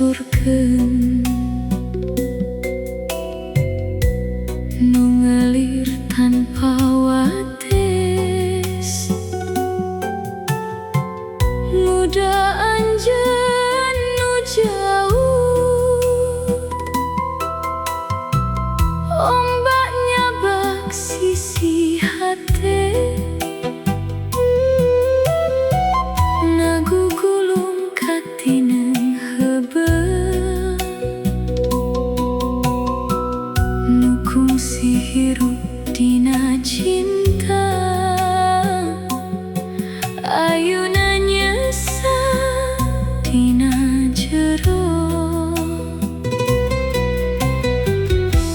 Dihaturkeun nu ngalir tanpa wates, muda anjeun nu jauh, ombak nyabak sisi hate, ngagugulung katineng heubeul nu kungsi hirup dina cinta, ayeuna nyesah dina jero.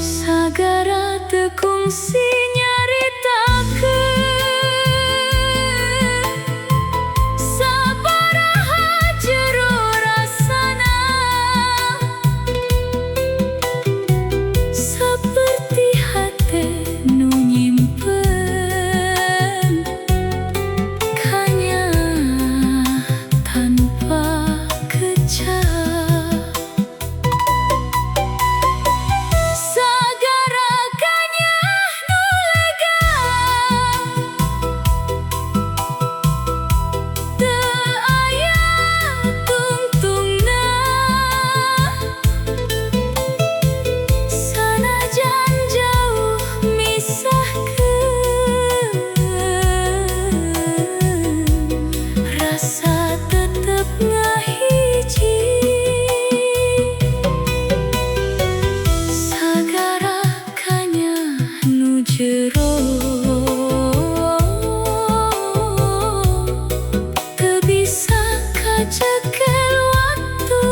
Sagara teu kungsi nyaritakeun sabaraha jero rasana, saperti hate nu nyimpen kanyah tanpa kecap. Sagara kanyah nu lega, teu aya tungtungna, sanajan jauh misahkeun, rasa tetep ngahiji. Sagara kanyah nu jero, teu bisa kacekel waktu,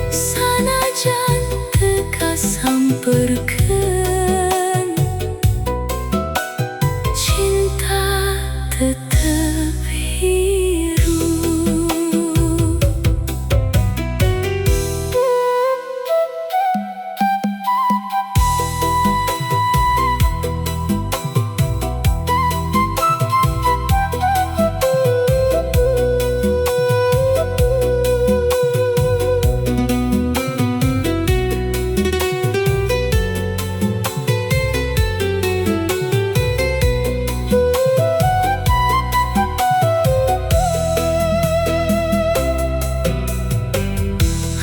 sanajan teu kasamperkeun, cinta tetep hirup.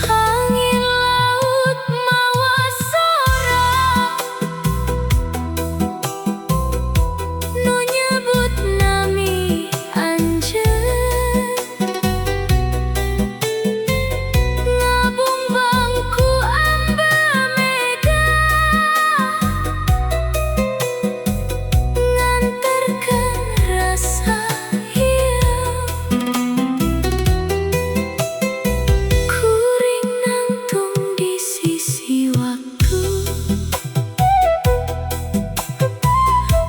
Angin laut mawa sora nu nyebut nami anjeun, ngabungbang ku ambeu mega, nganterkeun rasa ieu. Kuring nangtung di sisi waktu,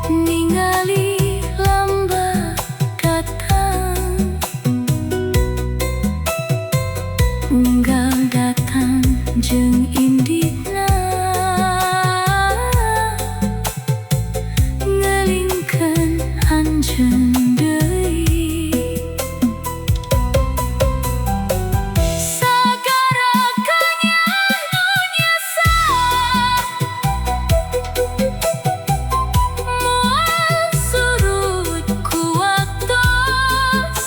ningali lambat datang, unggal datang jeung inditna, ngelingkeun anjeun deui. Sagara kanyah nu nyesah, moal surut ku waktos,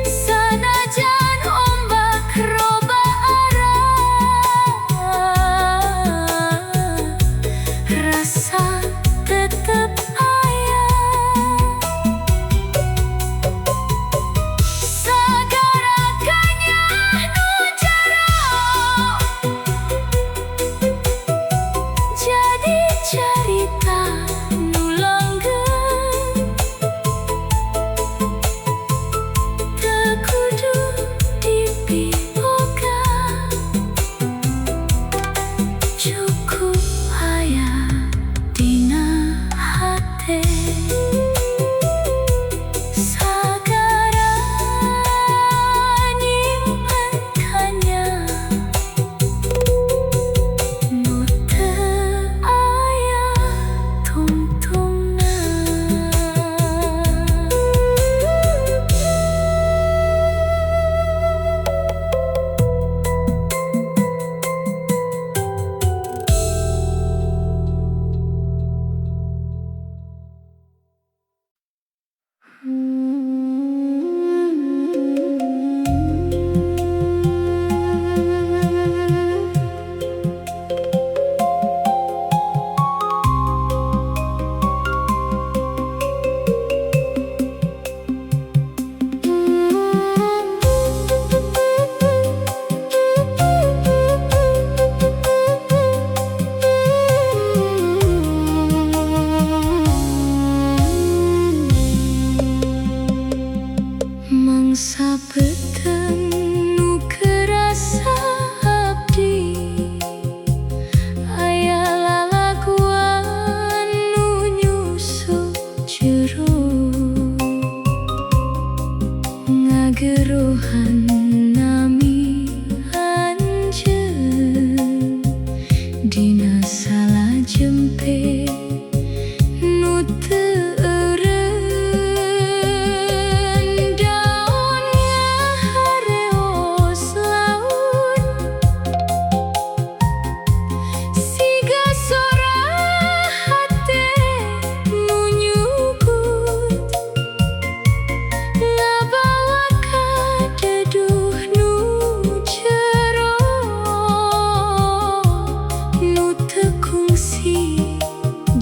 sanajan ombak robah arah, rasa tetep aya. Sagara kanyah nu jero, jadi carita nu langgeng, teu kudu dipiboga, cukup aya dina hate.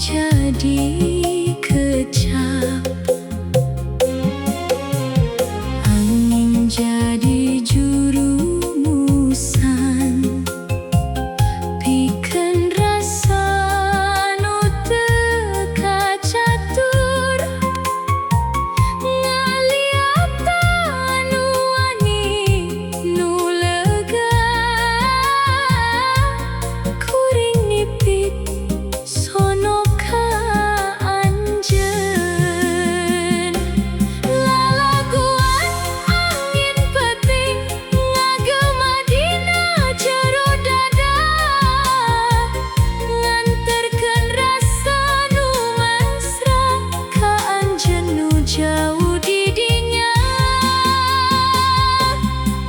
Jadi kecap, angin jadi jurumusan, pikeun rasa nu teu kacatur, ngaliatan nu wani nu lega, kuring nipit sono ka anjeun. Lalaguan angin peuting ngagema dina jero dada, nganterkeun rasa nu mesra ka anjeun nu jauh di dinya.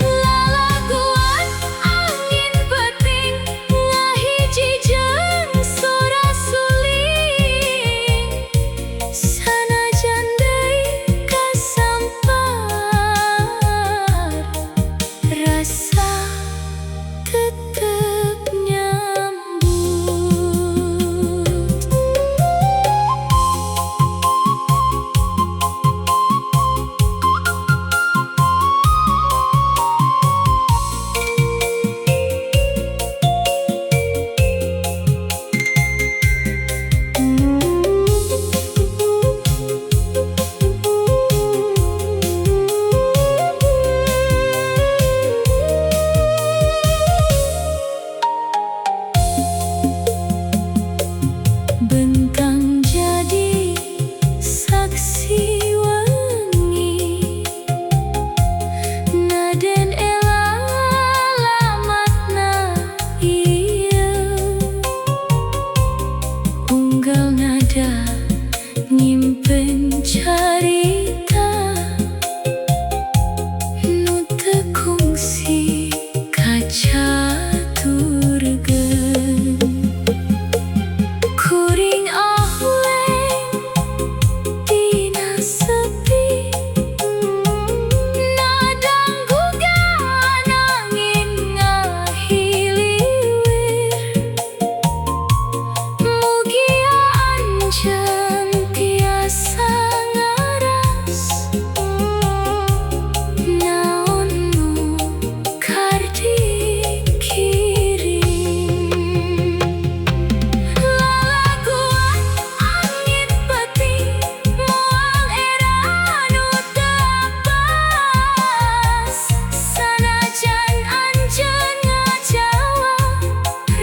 Lalaguan angin peuting ngahiji jeung sora suling, sanajan deui kasampar, rasa tetep nyambut. Bentang jadi saksi wengi, naden ela alamatna ieu, unggal nada nyimpen carita nu teu kungsi kacaturkeun. Kuring oleng dina sepi, nadanggugan angin ngahiliwir, mugia anjeun tiasa ngaras naon nu kardikiring. Lalaguan angin peuting moal era nu teu apas, sanajan anjeun ngajawab,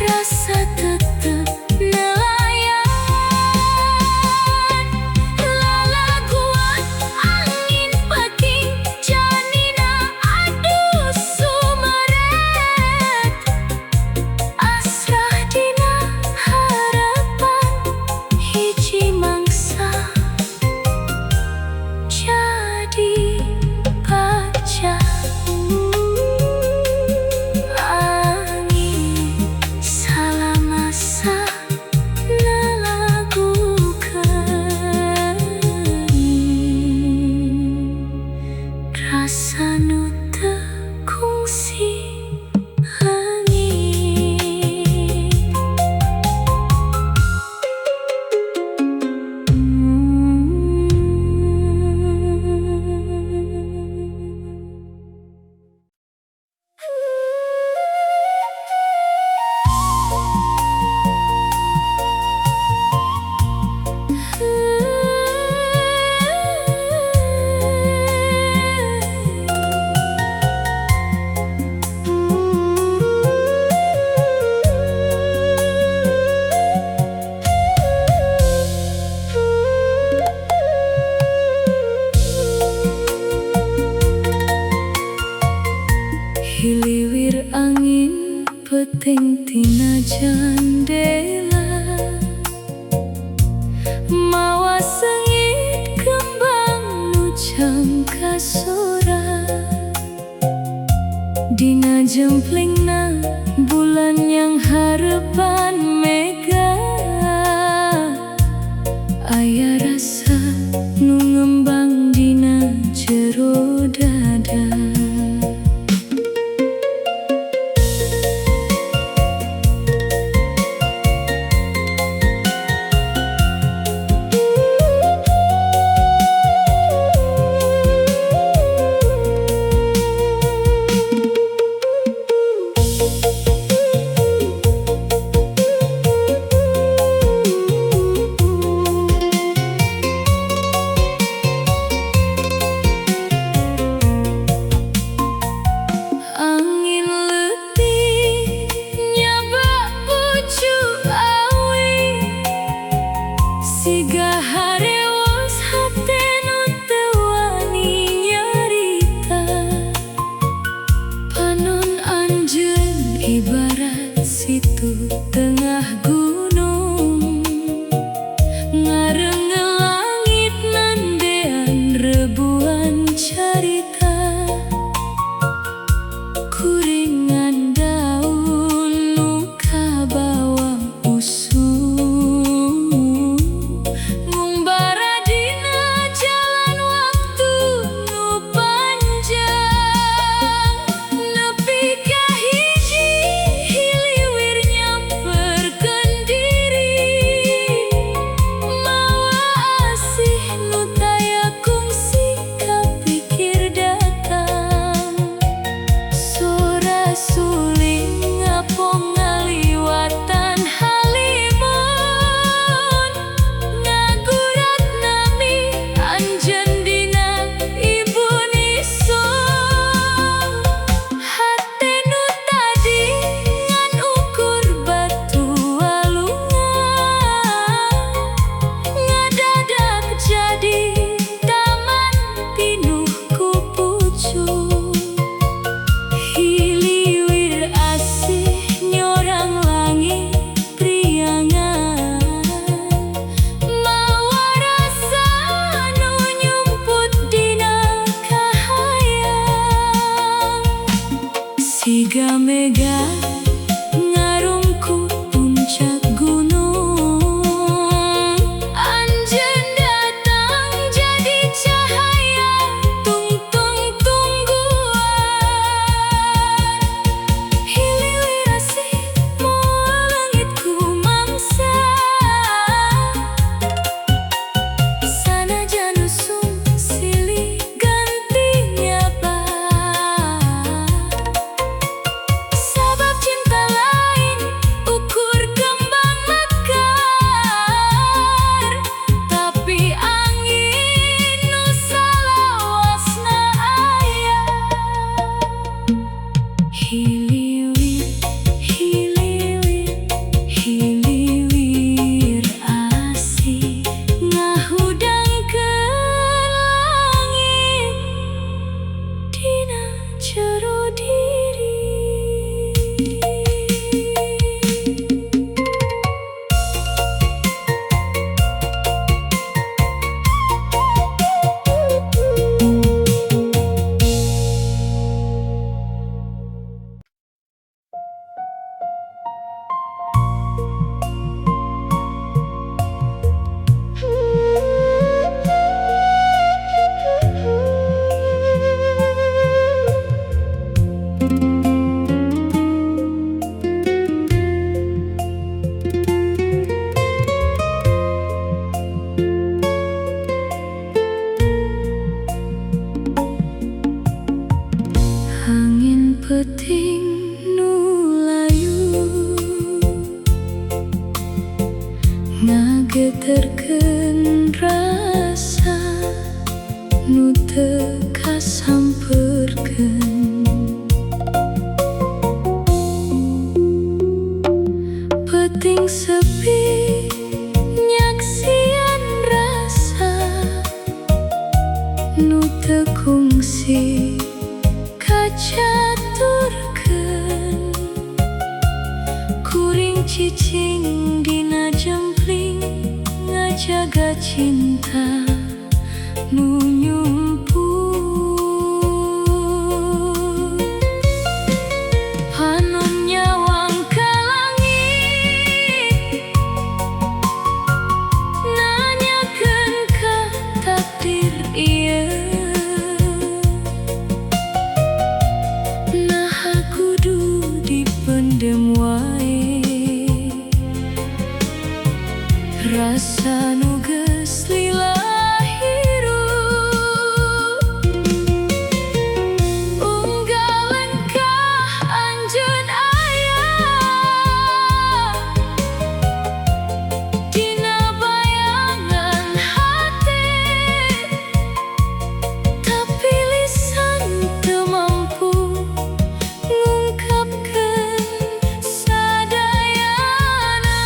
rasa tetep nelayan. Lalaguan angin peuting janina adus sumeret, asrah dina harapan hiji mangsa jadi bagja. Angin salamasa nalagukeun rasa nu teu kungsi leungit. Hiliwir angin peuting tina jandela, mawa seungit kembang nu cangkasora, dina jemplingna bulan yang harepan mega, aya rasa nu ngembang dina jero dada. Siga harewos hate nu teu wani nyarita. Panon anjeun ibarat situ tengah gunung, Ngareunggeul langit nandean rebuan carita. Kuring ngan daun nu kabawa usum, Ngumbara dina jalan waktu nu panjang, Nepi ka hiji hiliwir nyamperkeun diri, Mawa asih nu taya kungsi kapikir datang. Sora suling ngapong ngaliwatan halimun, Ngagurat nami anjeun dina ibun isun. Hate nu tadi ngan ukur batu walungan, Ngadadak jadi taman pinuh ku pucuk. Hiliwir asih nyorang langit priangan, Mawa rasa nu nyumput dina kahayang. Siga mega ngarungkup puncak gunung, Anjeun datang jadi cahaya tungtung tungguan. Hiliwir asih moal leungit ku mangsa, Sanajan usum silih ganti nyabar. Sabab cinta lain ukur kembang mekar, Tapi angin nu salawasna aya. Hiliwir, hiliwir, hiliwir asih ngahudangkeun langit dina jero diri. Angin peuting nu layu ngageterkeun rasa nu teu kasamperkeun. Peuting sepi nyaksian rasa nu teu kungsi kacaturkeun. Kuring cicing dina jempling ngajaga cinta nu nyumput. Panon nyawang ka langit, Nanyakeun ka takdir ieu, Naha kudu dipendem wae rasa nu geus lila hirup. Unggal lengkah anjeun aya dina bayangan hate, Tapi lisan teu mampu ngungkapkeun sadayana.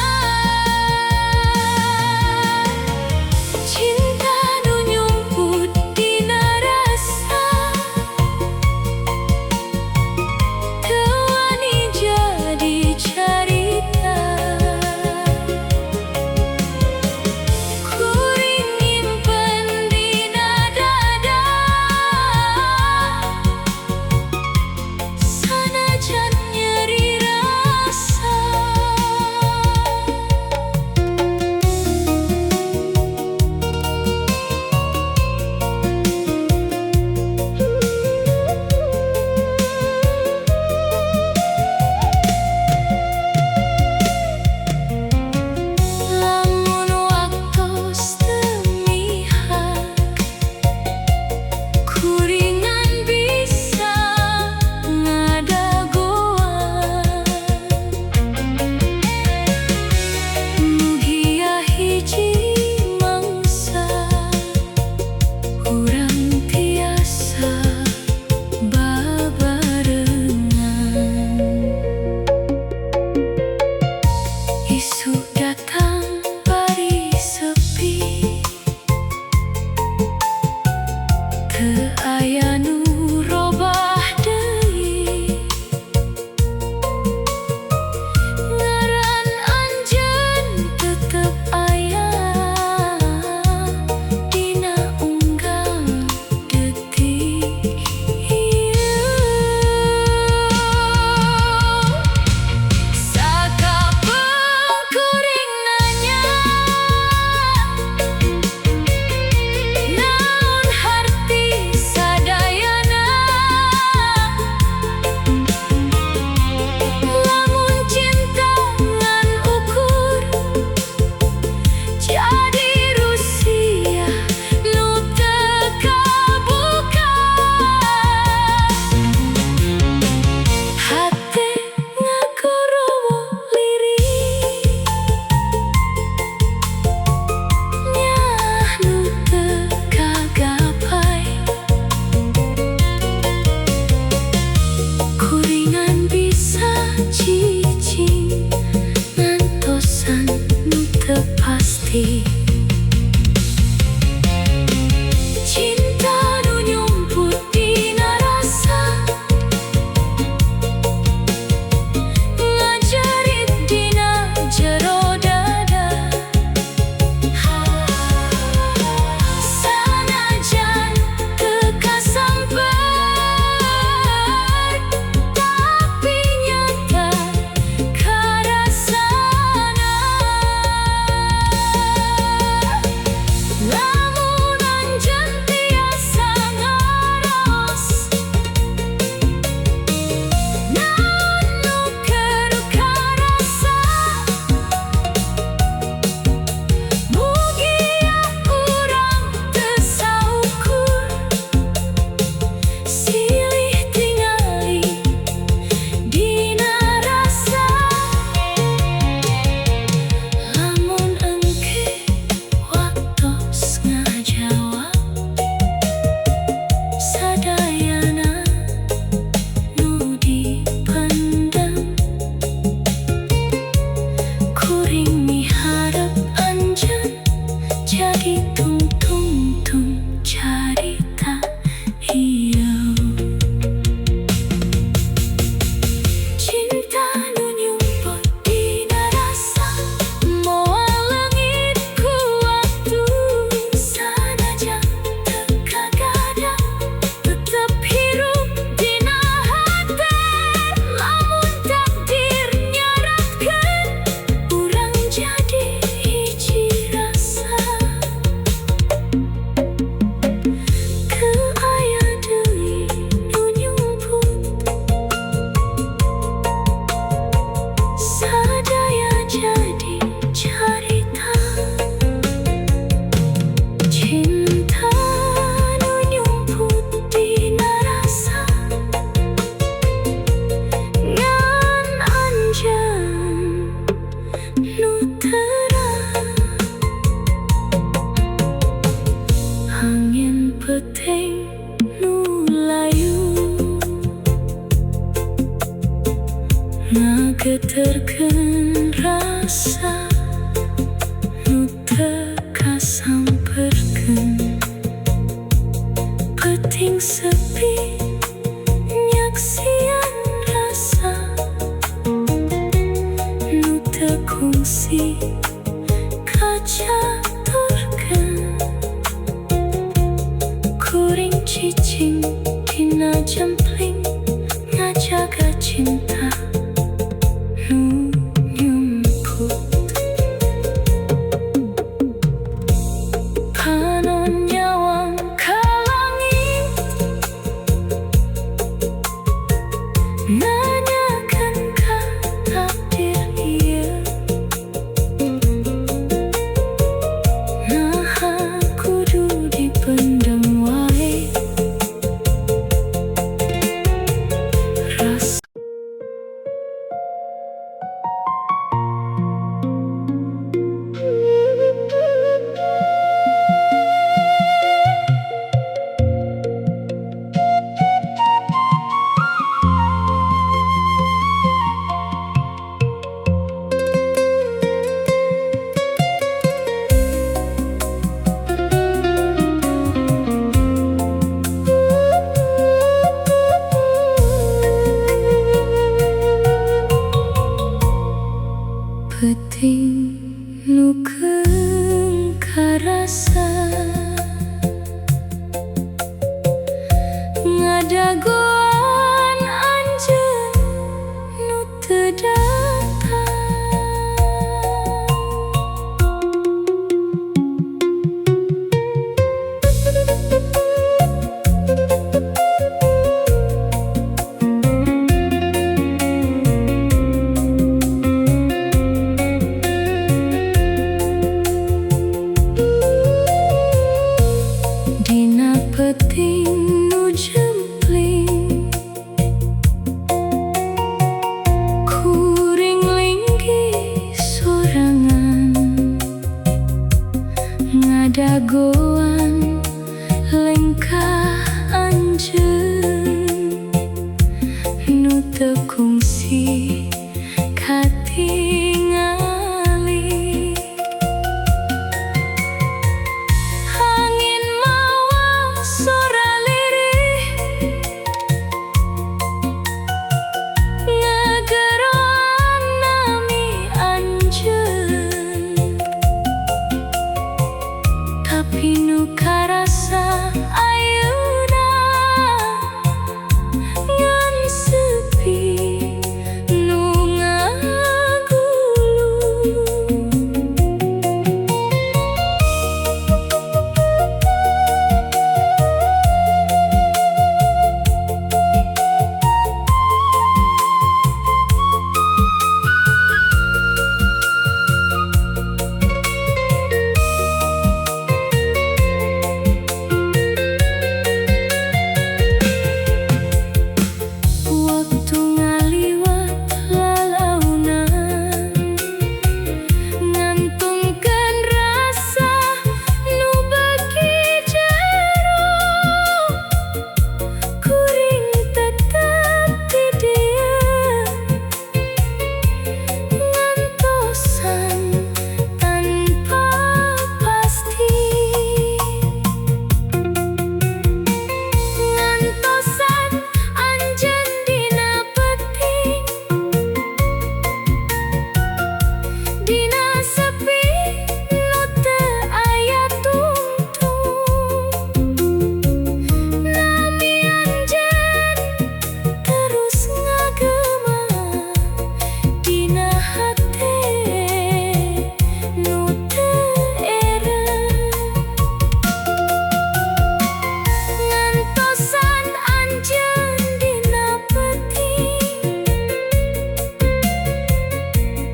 Jadi rusia nu teu kabuka. Hate ngagorowo lirih, nyaah nu teu kagapai. Kuring bisa cicing ngantosan nu teu pasti. Cinta nu nyumput dina rasa, ngajerit dina jero dada. Sanajan teu kasamper, tapi nyata karasana. Lamun anjeun tiasa ngaraos, naon nu keur karasa? Mugia urang teu saukur, silih tingali dina rasa. Lamun engke waktos ngajawab sadayana nu dipendem, kuring miharep anjeun jadi tungtungtung carita ieu. Cinta nu nyumput dina rasa moal leungit ku waktu. Sanajan teu kagadang, tetep hirup dina hate. Lamun takdir nyaratkeun urang jadi hiji rasa, teu aya deui nu nyumput. Sadaya jadi carita. Cinta nu nyumput dina rasa, ngan anjeun nu terang. Angin peuting nu layu ngageterkeun rasa nu teu kasamperkeun. Peuting sepi nyaksian rasa nu teu kungsi kacaturkeun. Kuring cicing dina jempling, ngajaga cinta nu nyumput. Panon nyawang ka langit, nanyakeun ka takdir ieu, naha kudu dipendem wae rasa. Peuting nu keung karasa, ngadagoan anjeun nu teu datang. Ngadagoan lengkah anjeun nu teu kungsi katingali. Angin mawa sora lirih, ngageroan nami anjeun, tapi nu karasa ayeuna ngan sepi nu ngagulung. Waktu ngaliwat lalaunan, ngantunkeun rasa nu beuki jero. Kuring tetep di dieu, ngantosan tanpa pasti. Ngantosan anjeun dina peuting, dina sepi nu teu aya tungtung. Nami anjeun terus ngagema dina hate nu teu ereng. Ngantosan anjeun dina peuting,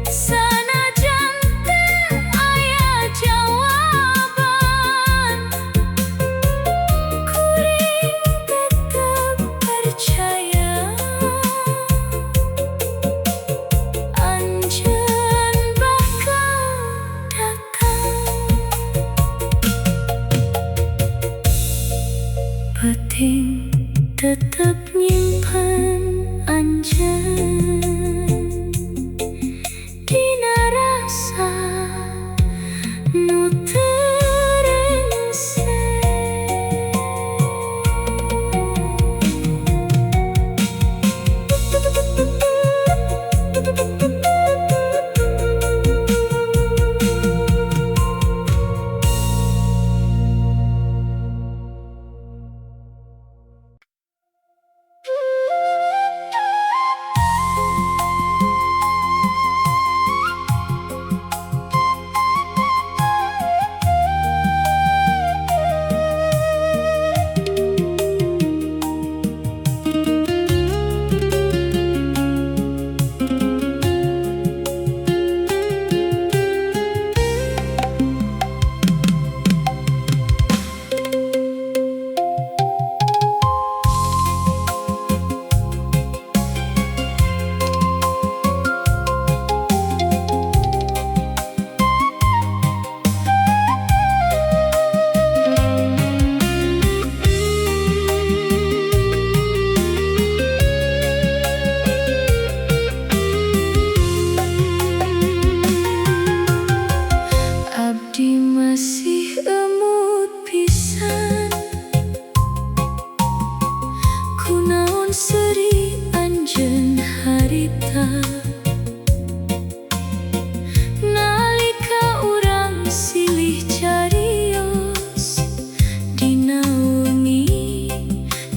sanajan teu aya jawaban, kuring tetep percaya anjeun bakal datang. Peuting tetep nyimpen anjeun dina rasa nu teu rengse. Abdi masih emut pisan, kunaon seuri anjeun harita, nalika urang silih carios dina wengi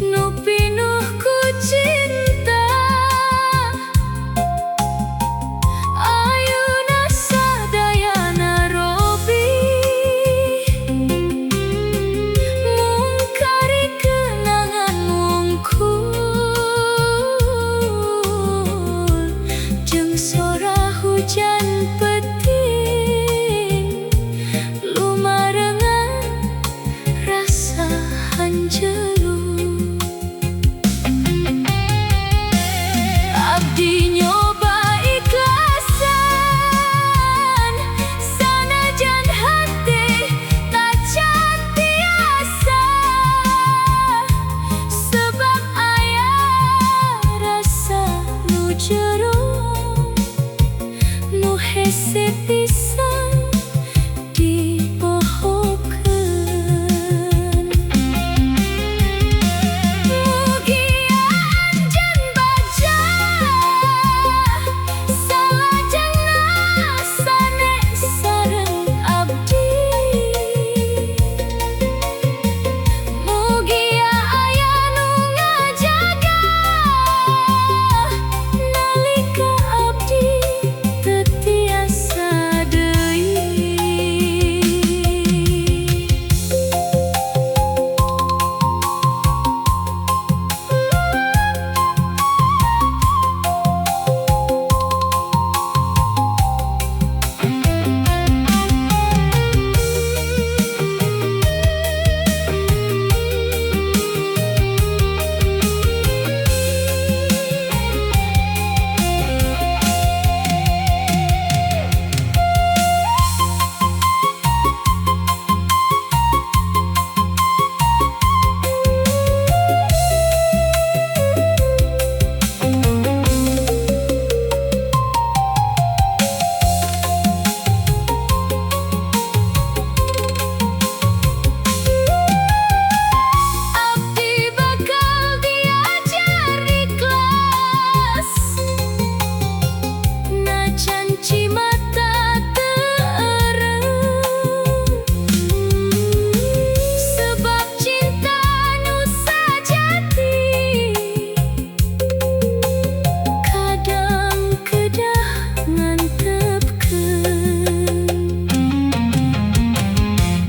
nu pinuh ku cinta. Ayeuna sadayana robih.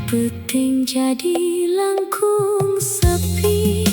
Peuting jadi langkung sepi.